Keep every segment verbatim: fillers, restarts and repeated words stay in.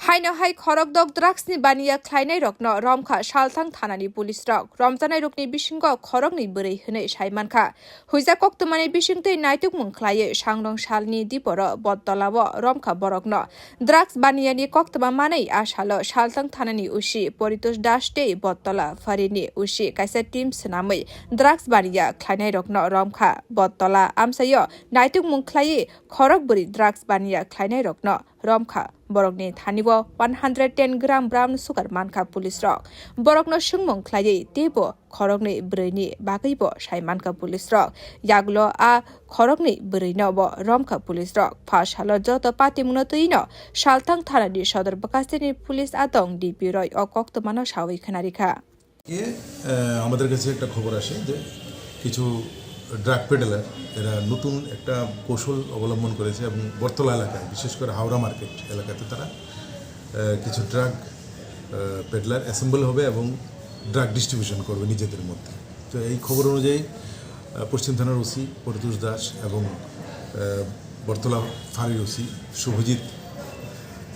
Haino hai khorokdok drugs ni baniya khlainairokno romkha Salthang thanani police rok. Romjanairokni bisingo khoroknwi bwrwi hwnwi saimankha. Huijak koktwmani bisingtwi naitukmung khlaiwi sangrong salni diporo Bottola-o romkha borokno. Drugs baniyani koktwma manwi a salo Salthang thanani O C Paritosh Das tei Bottola pharini O C kaisa team swnamwi drugs baniya khlainairokno romkha. Bottola amchaio naitukmung khlaiwi khorok bwrwi drugs baniya khlainairokno romkha. Borokni thani-o one hundred ten gram brown sugar mankha police rok. Borokno swngmung khlaiwi teibo khoroknwi bwrwini bagwibo saimankha police rok. Yagulo a khoroknwi bwrwino bo romkha police rok. Pha salo joto patimungno twino Salthang thanani sodor bwkhakteni police adong D P Roy o koktwmano sawi khwnarikha. এ, আহ, আমাদের কাছে একটা খবর আসে যে কিছু drug pedlar এরা নতুন একটা কৌশল অবলম্বন করেছে এবং বটতলা এলাকায়, বিশেষ করে হাওড়া মার্কেট এলাকাতে তারা, আহ, কিছু ড্রাগ, আহ, পেডলার অ্যাসেম্বল হবে এবং ড্রাগ ডিস্ট্রিবিউশন করবে নিজেদের মধ্যে। তো এই খবর অনুযায়ী, আহ, পশ্চিম থানার ওসি পরিতোষ দাস এবং, আহ, বটতলা ফাঁড়ির ওসি শুভজিৎ,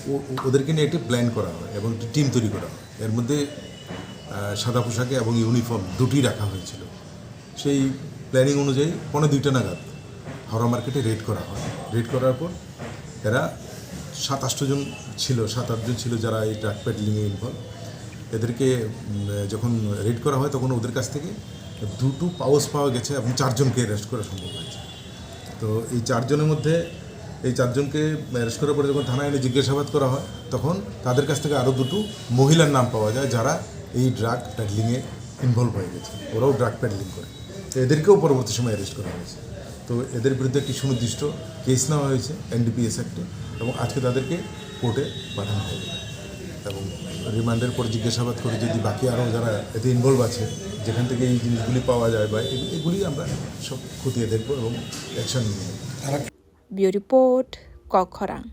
ও-, ও-, ওদেরকে নিয়ে একটি প্ল্যান করা হয় এবং একটি টিম তৈরি করা হয়। এর মধ্যে, আহ, সাদা পোশাকে এবং ইউনিফর্ম দুটি রাখা হয়েছিল। সেই প্ল্যানিং অনুযায়ী পৌনে দুইটা নাগাদ হাওড়া মার্কেটে রেড করা হয়। রেড করার পর এরা সাত আটশো জন ছিল, সাত আটজন ছিল যারা এই ড্রাগ পেডলিংয়ে ইনভলভ। এদেরকে, উম, যখন রেড করা হয় তখন ওদের কাছ থেকে দুটো পাউচ পাওয়া গেছে এবং চারজনকে অ্যারেস্ট করা সম্ভব হয়েছে। তো এই চারজনের মধ্যে, এই চারজনকে অ্যারেস্ট করার পরে যখন থানায় এনে জিজ্ঞাসাবাদ করা হয়, তখন তাদের কাছ থেকে আরও দুটো মহিলার নাম পাওয়া যায়, যারা এই ড্রাগ পেডলিংয়ে ইনভলভ হয়ে গেছে, ওরাও ড্রাগ পেডলিং করে। তো এদেরকেও পরবর্তী সময় অ্যারেস্ট করা হয়েছে। তো এদের বিরুদ্ধে একটি সুনির্দিষ্ট কেস নেওয়া হয়েছে এনডিপিএস অ্যাক্টে এবং আজকে তাদেরকে কোর্টে পাঠানো হবে এবং রিমান্ডের পর জিজ্ঞাসাবাদ করে যদি বাকি আরও যারা এতে ইনভলভ আছে, যেখান থেকে এই জিনিসগুলি পাওয়া যায় বা এ-, এগুলি আমরা সব খতিয়ে দেখব এবং অ্যাকশন নিয়ে নেব। Bureau Report, Kokkhorang.